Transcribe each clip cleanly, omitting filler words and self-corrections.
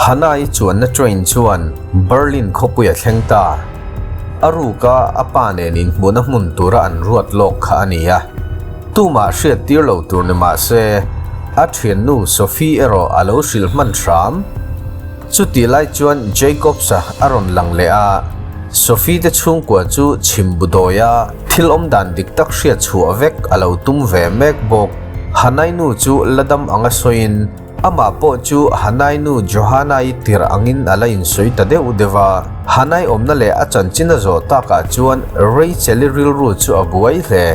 Hannah-i chuanna train chuan Berlin khawpui a thleng ta. A ruka a pa nen inhmuhna hmun tura an ruat lawk kha a ni a. Tumah hriattir lo tur ni mah se, a thiannu Sophie erawh a lo hrilh hman hram. Chutih lai chuan Jacobs-a a rawn lang leh a, Sophie te chhungkua chu chhim bu dawia thil awm dan dik tak hriat chhuah vek a lo tum ve mek bawk. Hanai nu chu la dam anga sawiin amah pawh chu Hanai nu Johanna-i tirh angin a la insawi ta deuh deuh a. Hanai awmna leh a chanchin a zawh takah chuan Rachel-i rilru chu a buai hle.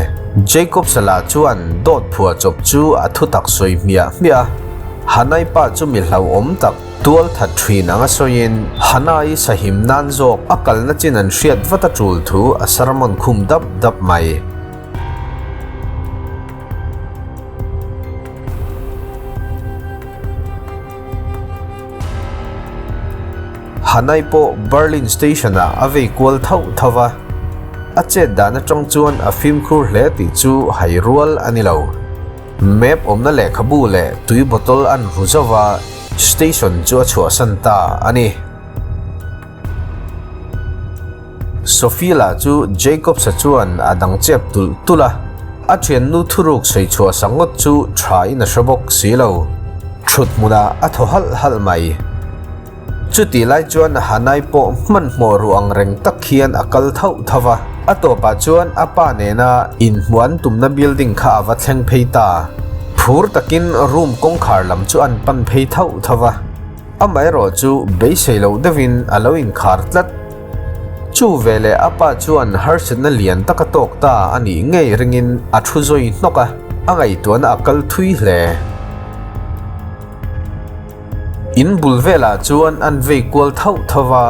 Jacobs-a lah chuan dawt phuah chawp chu a thutak sawi hmiah hmiah a. Hanai pa chu mi hlauhawm tak tual that thin anga sawiin Hanai sahim nan zawk a kalna chin an hriat vat a tul thu a sermon khum dap dap mai. Hanai pawh Berlin station ah a vei kual thauh thauh va, a chet dan atang chuan a fimkhur hle tih chu hai rual a ni lo. Map awmna lehkhabu leh tui bottle an hmu zauh va, station chu a chhuahsan ta a ni. Sophie lah chu Jacobs-a chuan a dang chep tulh tulh a, a thiannu thuruk sawi chhuah sak ngawt chu tha in a hre bawk si lo. Thut hmunah a thaw halh halh mai. Chutih lai chuan Hanai pawh hmanhmawh ruh ang reng tak hian a kal thauh thauh a, a tawpah chuan a pa nena inhmuh an tumna building kha a va thleng phei ta. Phur takin room kawngkhar lam chu an pan phei thauh thauh a, amaherawh chu beisei loh deuhin a lo inkhar tlat. Chu veleh a pa chuan harsatna lian tak a tawk ta a nih ngei ringin a thu zawi hnawk a, a ngaihtuahna a kal thui hle. In bul velah chuan an vei kual thauh thauh va,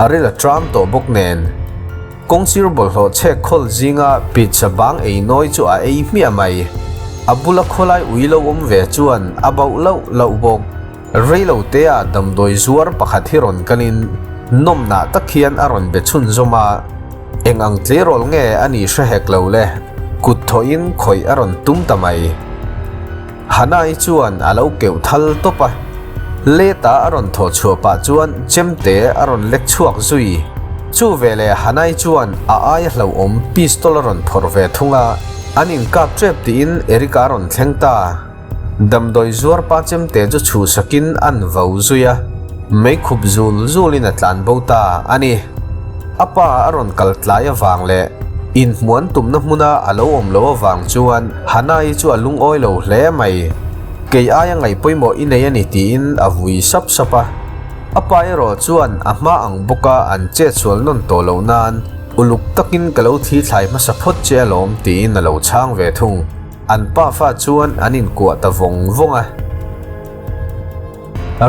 a ril a tram tawh bawk nen. Kawngsir bawlhhlawh chhek khawl zinga pizza bang ei nawi chu a ei hmiah mai. A bula khawlai ui lo awm ve chuan a bauh loh loh bawk. Reilo tea damdawi zuar pakhat hi rawn kalin nawmnah tak hian a rawn be chhunzawm a, eng ang tleirawl nge a nih hre hek lo le, kut thawhin khawih a rawn tum ta mai. Hanai chuan a lo keuh thal tawp a, leta a rawn thawh chhuah pah chuan chemte a rawn lek chhuak zui. Chu veleh Hanai chuan a aia hlauhawm pistol a rawn phawrh ve thung a, an inkap tep tiin Eric-a a rawn thleng ta. Damdawi zuar pa chemte chu chhuhsakin an vo zui a, meikhup zul zulin a tlan bo ta a ni. A pa a rawn kal tlai avang leh inhmuan tumna hmuna a lo awm loh avang chuan Hannah-i chu a lungawi lo hle mai. Kei aia ngaih pawimawh i nei a ni tiin a vui sap sap a. A pa erawh chuan a hma ang bawka an chetsual nawn tawh loh nan uluk takin ka lo thi thlai hmasa phawt che alawm tiin a lo chhang ve thung. An pafa chuan an inkuah ta vawng vawng a.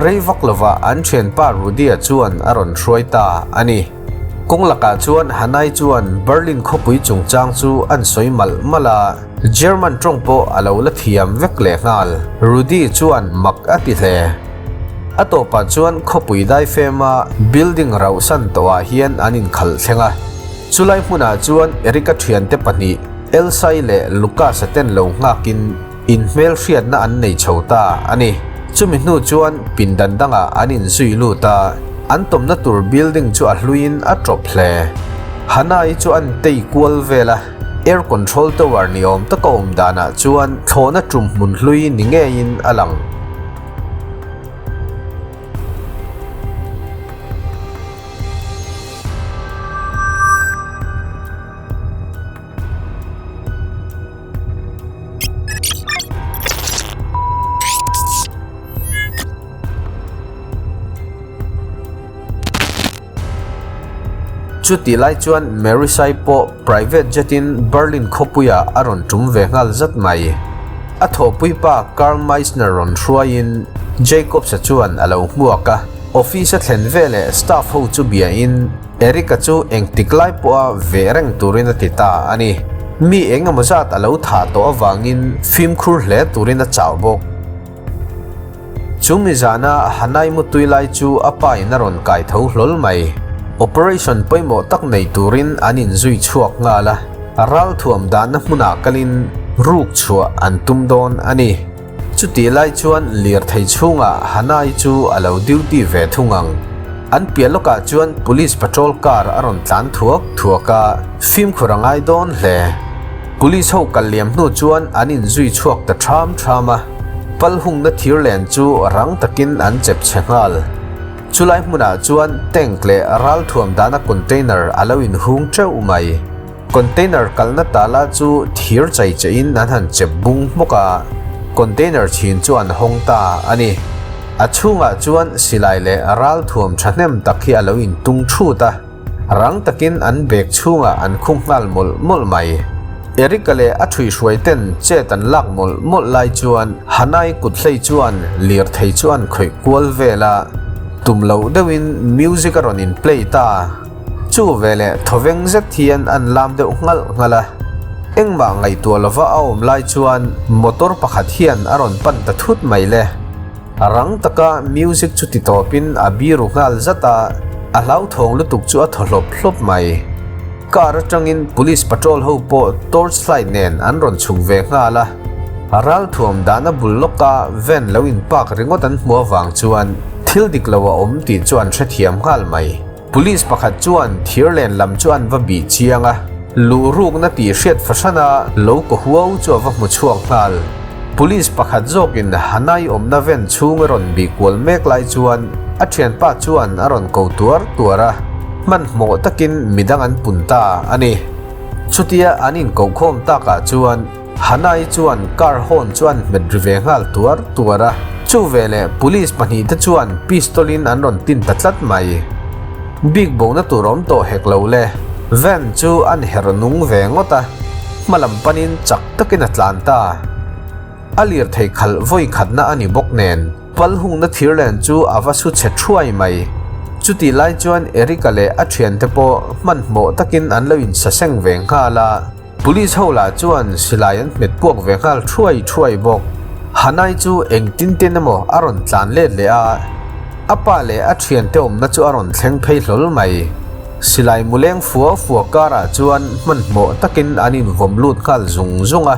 Rei vak lovah an thianpa Rudy-a chuan a rawn hruai ta a ni. Kawng lakah chuan Hanai chuan Berlin khawpui chungchang chu an sawi malh malh a, German tawng pawh a lo la thiam vek lehnghal. Rudy chuan mak a ti hle. A tawpah chuan khawpui daifema building rauhsan tawhah hian an inkhalh thleng a. Chulai hmunah chuan Eric-a thiante pahnih Elsai leh Lucas-a ten lo nghakin, Inhmelhriatna an nei chho ta a ni. Chumi hnu chuan pindan dangah an inzui lut a, an tawmna tur building chu a hluiin a tawp hle. Hanai chu an tei kual vel a, air control tower ni awm taka awm danah chuan thlawhna tum hmun hlui ni ngeiin a lang. Chutih lai chuan Mary Sai pawh private jet in Berlin khawpuiah a rawn tum ve nghal zat mai. A thawhpui pa Karl Meissner rawn hruaiin Jacobs-a chuan a lo hmuak a, office a thlen veleh staff ho chu biain, Eric-a chu engtik lai pawha veh reng turin a ti ta a ni. Mi eng emaw zat a lo thah tawh avangin fimkhur hle turin a chau bawk. Chu mi zana Hanai mutui lai chu a pa in a rawn kai tho hlawl mai. Operation pawimawh tak nei turin an inzui chhuak nghal a, ralthuam dahna hmunah kalin ruk chhuah an tum dawn a ni. Chutih lai chuan lirthei chhungah Hanai chu a lo duty ve thung ang. An piah lawkah chuan police patrol car a rawn tlan thuak thuak a, fimkhur a ngai dawn hle. Police ho kal liam hnu chuan an inzui chhuak ta ṭham ṭham a, pal hungna thir len chu rang takin an chep chhe nghal. Chulai hmunah chuan tank leh ralthuam dahna container a lo inhung teuh mai. Container kalna tala chu thir chai cheiin an han chep bung hmawk a, container chhin chu an hawng ta a ni. A chhungah chuan silai leh ralthuam thahnem tak hi a lo intung thut a, rang takin an bag chhungah an khung nghal mawlh mawlh mai. Eric-a leh a ṭhuihruai ten chet an lak mawlh mawlh lai chuan Hanai kut hlei chuan lirthei chu an khawih kual vel a, tum loh deuhin music a rawn in play ta. Chu veleh thawveng zet hian an lam deuh nghalh nghalh a, engmah ngaihtuah lova a awm lai chuan motor pakhat hian a rawn pan ta thut mai le. Rang taka music chu ti tawpin a biru nghal zat a, a hlauthawng lutuk chu a thaw hlawp hlawp mai. Car atangin police patrol ho pawh torch light nen an rawn chhuk ve nghal a, ralthuam dahna bul lawka van lo in park ringawt an hmuh avang chuan thil dik lo a awm tih chu an hrethiam nghal mai. Police pakhat chuan thirlen lam chu an va bih chiang a, luh rukna tih hriat fahrana lo kaw huau chu a va hmu chhuak nghal. Police pakhat zawkin Hanai awmna ven chhung a rawn bih kual mek lai chuan a thianpa chuan a rawn ko tuar tuar a, hmanhmawh takin midang an pun ta a ni. Chutia an inkohkhawm takah chuan Hanai chuan car horn chu an hmet ri ve nghal tuar tuar a, chu veleh police pahnihte chuan pistol in an rawn tin ta tlat mai. Bik bona tur awm tawh hek lo le, van chu an herh nung ve ngawt a, hma lam panin chak takin a tlan ta. A lirthei khalh vawi khatna a ni bawk nen. Pal hungna thirlen chu a va su chhe thuai mai. Chutih lai chuan Eric-a leh a thiante pawh hmanhmawh takin an lo insaseng ve nghal a. Police ho lah chuan silai an hmet puak ve nghal thuai thuai bawk. Hanai chu engtin tin emaw a rawn tlan let leh a, a pa leh a thiante awmna chu a rawn thleng phei hlawl mai. Silai muleng fua fua karah chuan hmanhmawh takin an invawm lut nghal zung zung a.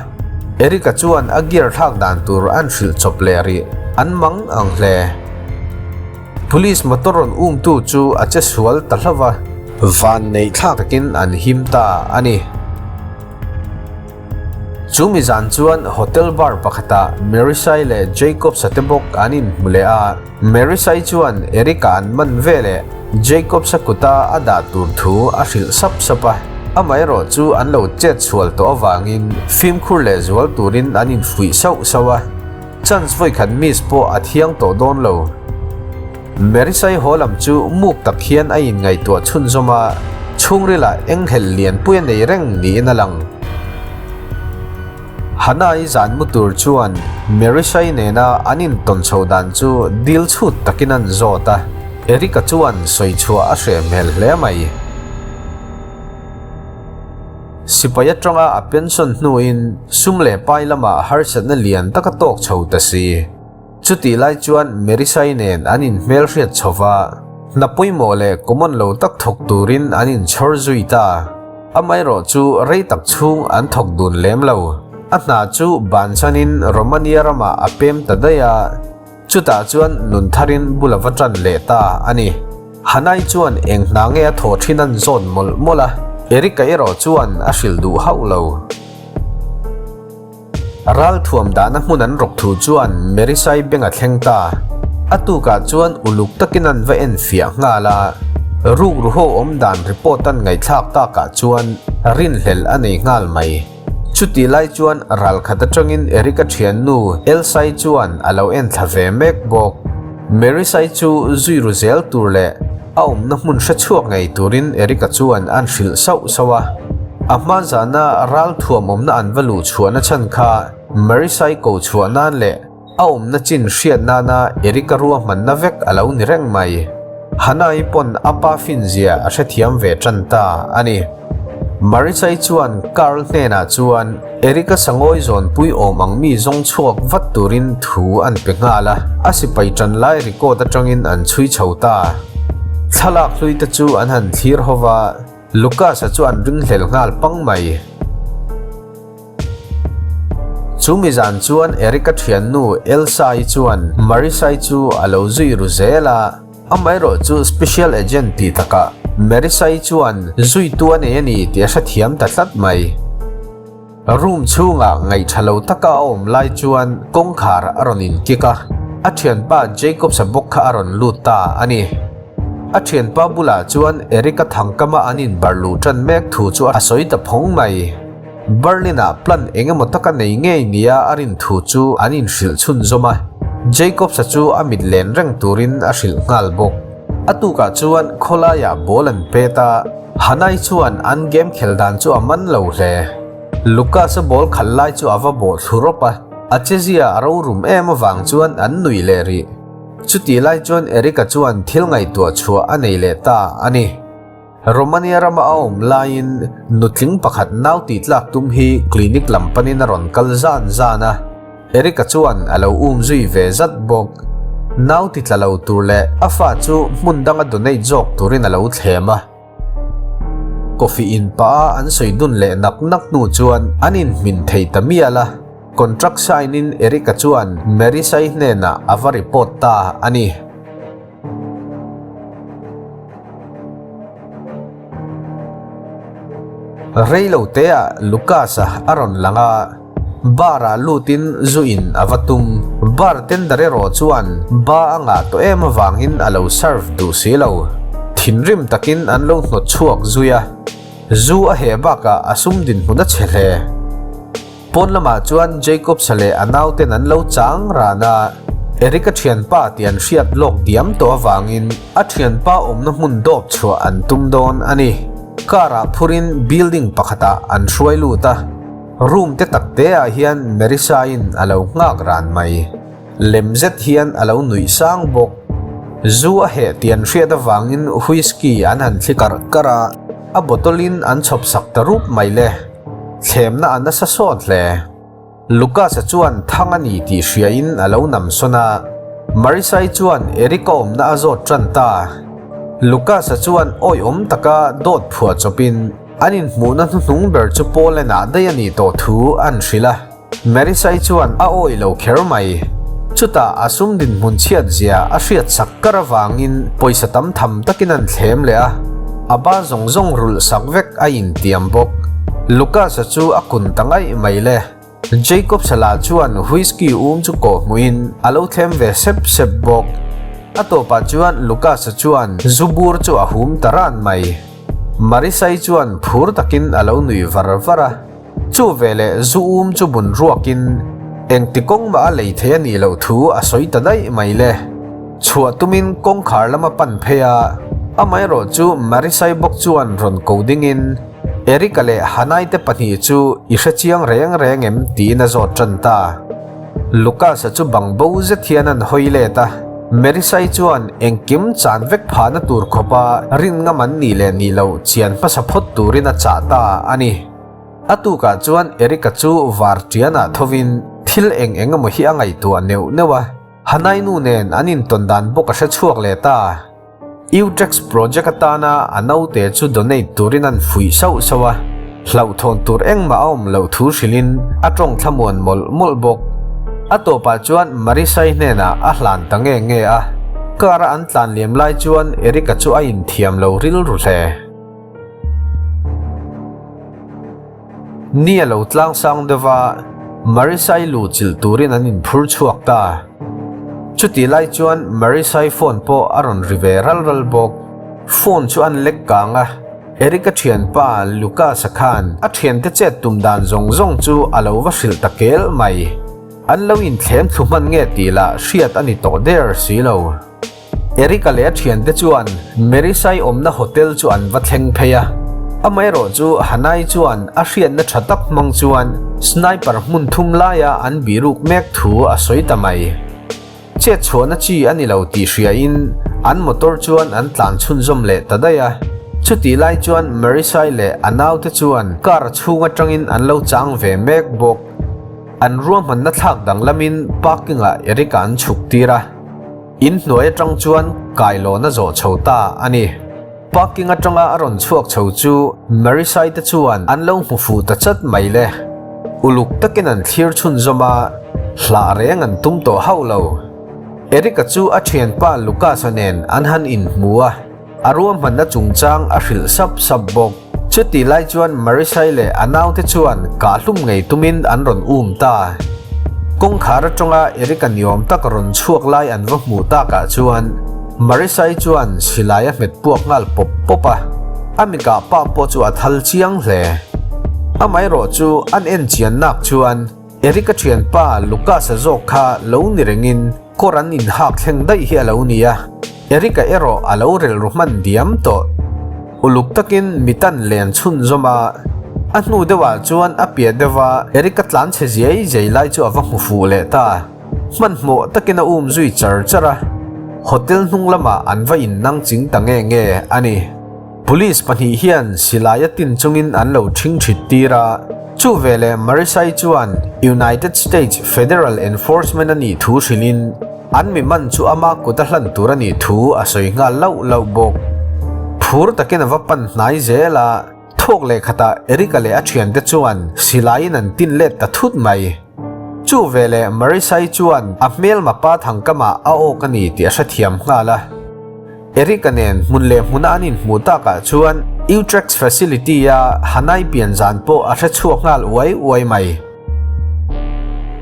Eric-a chuan a gear thlak dan tur an hrilh chawp leh rih, an mang ang hle. Police motor rawn umtu chu a che sual ta hlauh a, van neih thlak takin an him ta a ni. Chu mi zan chuan hotel bar pakhatah Marisai leh Jacobs-a te bawk an inhmu leh a, Marisai chuan Eric-a an man veleh Jacobs-a kuta a dah tur thu a hrilh sap sap a, amaherawh chu an lo chet sual tawh avangin fimkhur leh zual turin an infuih sauh sauh a. Chance vawikhat miss pawh a thiang tawh dawn lo. Marisai haw lam chu muk tak hian a inngaihtuah chhunzawm a, chhungrilah enghelh lianpui a nei reng niin a lang. Hannah-i zan mu tur chuan Marisai nena an intawn chho dan chu dil chhut takin an zawt a, Eric-a chuan sawi chhuah a hreh hmel hle mai. Sipai atanga a pension hnuin sum leh pai lamah harsatna lian tak a tawk chho ta si. Chutih lai chuan Merisai nen an inhmelhriat chho va, hna pawimawh leh common lo tak thawk turin an inchhawr zui ta. Amaherawh chu rei tak chhung an thawk dun lem lo. A hna chu bansanin Romania ramah a pem ta daih a. Chutah chuan nun tharin bul a va tan leh ta a ni. Hanai chuan eng hna nge a thaw thin an zawn mawlh mawlh a, Eric-a erawh chuan a hrilh duh hauh lo. Ralthuam dahna hmun an rawk thu chuan Merisai beng a thleng ta. A tukah chuan uluk takin an va en fiah nghal a, rukru ho awm dan report an ngaihthlak takah chuan rinhlelh a nei nghal mai. Chutih lai chuan ralkhat atangin Eric-a thiannu Elsai chuan a lo en thla ve mek bawk. Marisai chu zui ru zel tur leh a awmna hmun hre chhuak ngei turin Eric-a chuan an hrilh sauh sauh a. A hma zana ralthuam awmna an va luh chhuahna chhan kha Marisai ko chhuah nan leh A awmna chin hriat nana Eric-a ruahmanna vek a lo ni reng mai. Hannah-i pawn a pa finzia a hrethiam ve tan ta a ni. Marisai chuan Carl hnenah chuan Eric-a sangawi zawnpui awm ang mi zawng chhuak vat turin thu an pe nghal a, a sipai tan lai record atangin an chhui chho ta. Thlalak hlui te chu an han thlir ho va, Lucas-a chu an ringhlel nghal pang mai. Chu mi zan chuan Eric-a thiannu Elsa-i chuan Marisa-i chu a lo zui ru zel a, amaherawh chu Special Agent tih takah Marisa-i chuan zuitu a nei a ni tih a hrethiam ta tlat mai. Room chhungah ngaihṭha lo taka a awm lai chuan kawngkhar a rawn inkik a, a ṭhianpa Jacobs-a bawk kha a rawn lut ta a ni. A ṭhianpa bulah chuan Eric-a thangkama an inbarh luh ṭan mek thu chu a sawi ta phawng mai. Berlin-ah plan eng emaw taka nei ngei nia a rin thu chu an inhrilh chhunzawm a, Jacobs-a chu a mit len reng turin a hrilh nghal bawk. A tukah chuan khawlaiah ball an pet a, Hanai chuan an game khel dan chu a man lo hle. Lucas-a ball khalh lai chu a va bawh thlu rawp a, a chezia a rorum em avang chuan an nuih leh rih. Chutih lai chuan Eric-a chuan thil ngaihtuah chhuah a nei leh ta a ni. Romania rama a awm laiin nutling pakhat nau tihtlak tum hi clinic lam panin a rawn kal zan zan a, Eric-a chuan a lo um zui ve zat bawk. Nau titla lo tur leh a fa chu hmun danga donate zawk turin a lo thlem a. Coffee in pah a an sawi dun leh nak nak hnu chuan an inhmin thei ta mial a, contract sign in Eric-a chuan Marisa-i hnenah a va report ta a ni. Rei lo teah Lucas-a a rawn lang a, bar-ah lutin zu in a va tum. Bartender erawh chuan ba a ngah tawh em avangin a lo serve duh si lo. Thinrim takin an lo hnawt chhuak zui a, zu a heh bakah a sum dinhmun a chhe hle. Pawn lamah chuan Jacobs-a leh a nauten an lo chang ran a, Eric-a thianpa tih an hriat lawk diam tawh avangin a thianpa awmna hmun dawp chhuah an tum dawn a ni. Car-ah phurin building pakhatah an hruai lut a, room te tak te-ah hian Marisa-in a lo nghak ran mai. Lem zet hian a lo nuih sang bawk. Zu a heh tih an hriat avangin whisky an han thli karh karh a, a bottle-in an chhawp sak ta rup mai le. Thlemna a nasa sawt hle. Lucas-a chuan thang a ni tih hriain a lo nam sawn a, Marisa-i chuan Eric-a awmna a zawt tan ta. Lucas-a chuan awihawm taka dawt phuah chawpin an inhmuhna hnuhnung ber chu Poland-ah daih a nih tawh thu an hrilh a. Marisai chuan a awih lo kher mai. Chutah a sum dinhmun chhiat zia a hriat sak kar avangin pawisa tam tham takin an thlem leh a, a ba zawng zawng rulh sak vek a intiam bawk. Lucas-a chu a kun ta ngaih mai le. Jacobs-a lah chuan whisky um chu kawh hmuhin a lo thlem ve sep sep bawk. A tawpah chuan Lucas-a chuan zu bur chu a hum ta ran mai. Marisai chuan phur takin a lo nui var var a. Chu veleh zu um chu bun ruakin engti kawng mah a lei thei a nih loh thu a sawi ta daih mai le. Chhuah tumin kawngkhar lama pan phei a, amaherawh chu Marisai bawk chuan rawn ko dingin Eric-a leh Hanai te pahnih chu i hre chiang reng reng em tiin a zawt tan ta. Lucas-a chu bang bo zet hian an hawi let a, Marisai chuan engkim chan vek phahna tur khawpa rin ngam an nih leh nih loh chian hmasa phawt turin a chah ta a ni. A tukah chuan Eric-a chu var ṭianah thovin thil eng eng emaw hi a ngaihtuah neuh neuh a, Hanai nu nen an intawn dan bawk a hre chhuak leh ta. Utrex project atana a naute chu donate turin an fuih sauh sauh a, hlauhthawn tur engmah a awm loh thu hrilhin a tawng thlamuan mawlh mawlh bawk. A tawpah chuan Marisai hnenah a hlan ta nge nge a, car-a an tlan liam lai chuan Eric-a chu a inthiam lo rilru hle. Ni a lo tlang sang deuh a, Marisai luh chilh turin an inphur chhuak ta. Chutih lai chuan Marisai phone pawh a rawn ri ve ral ral bawk. Phone chu an lek kang a, Eric-a thianpa Lucas-a khan a thiante chet tum dan zawng zawng chu a lo va hrilh ta kel mai. An lo inthlem thlu hman nge tih lah hriat a ni tawh der si lo. Eric-a leh a thiante chuan Marisai awmna hotel chu an va thleng phei a. Amaherawh chu Hanai chuan a hriatna tha tak hmang chuan sniper hmun thum laia an biruk mek thu a sawi ta mai. Chet chhuahna chi a ni lo tih hriain an motor chuan an tlan chhunzawm leh ta daih a. Chutih lai chuan Marisai leh a naute chuan car chhung atangin an lo chang ve mek bawk. An ruahmanna thlak danglamin parking-ah Eric-a an chhuk tir a. In hnuai atang chuan kailawn a zawh chho ta a ni. Parking atanga a rawn chhuak chho chu Marisai te chuan an lo hmu fuh ta chat mai le. Uluk takin an thlir chhunzawm a, hlah reng an tum tawh hauh lo. Eric-a chu a thianpa Lucas-a nen an han inhmu a, a ruahmanna chungchang a hrilh sap sap bawk. Chutih lai chuan Marisai leh a naute chuan kahhlum ngei tumin an rawn um ta. Kawngkhar atanga Eric-a niawm tak rawn chhuak lai an va hmuh takah chuan Marisai chuan silai a hmet puak nghal pawp pawp a, a mikah pa pawh chu a thal chiang hle. Amaherawh chu an en chian nak chuan Eric-a thianpa Lucas-a zawk kha lo ni rengin kawr an inhak thleng daih hi a lo ni a, Eric-a erawh a lo relru hman diam tawh. Uluk takin mitan len chhunzawm a, a hnu deuhah chuan a piah deuha Eric-a tlan chhe ziai ziai lai chu a va hmu fuh leh ta. Hmanhmawh takin a um zui char char a, hotel hnung lamah an va innang ching ta nge nge a ni. Police pahnih hian silai a tin chungin an lo ṭhing ṭhit tir a, chu veleh Marisai chuan United States Federal Enforcement a nih thu hrilhin an mi man chu ama kut a hlan tur a nih thu a sawi nghal lauh lauh bawk. Phur takin a va pan hnai zel a, thawk leh khatah Eric-a leh a ṭhiante chuan silaiin an tin let ta thut mai. Chu veleh Marisai chuan a hmelma pa thangkamah a awk a ni tih a hrethiam nghal a. Eric-a nen hmun leh hmuna an inhmuh takah chuan Utrecht facility-a Hanai pian zan pawh a hre chhuak nghal uai uai mai.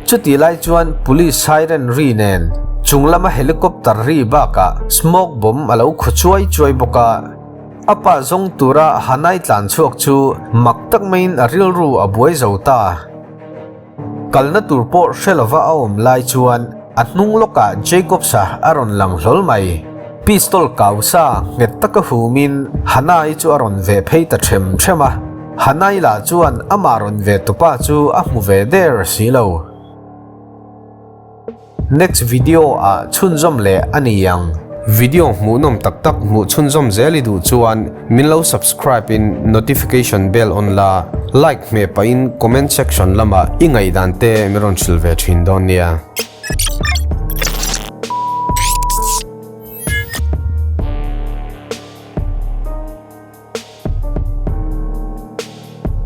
Chutih lai chuan police siren ri nen chung lama helicopter ri bakah smoke bomb a lo khaw chuai chuai bawk a. A pa zawng tura Hanai tlan chhuak chu mak tak maiin a rilru a buai zo ta. Kalna tur pawh hre lova a awm lai chuan a hnung lawkah Jacobs-a a rawn lang hlawl mai. Pistol kau sa nghet taka humin Hannah-i chu a rawn ve phei ta ṭhem ṭhem a. Hannah-i lah chuan amah rawn ve tupa chu a hmu ve der si lo. Next video ah chhunzawm leh a ni ang. Video hmuhnawm tak tak hmuh chhunzawm zel i duh chuan min lo subscribe in notification bell on la, like hmeh pahin comment section lamah i ngaihdan te min rawn hrilh ve thin dawn nia.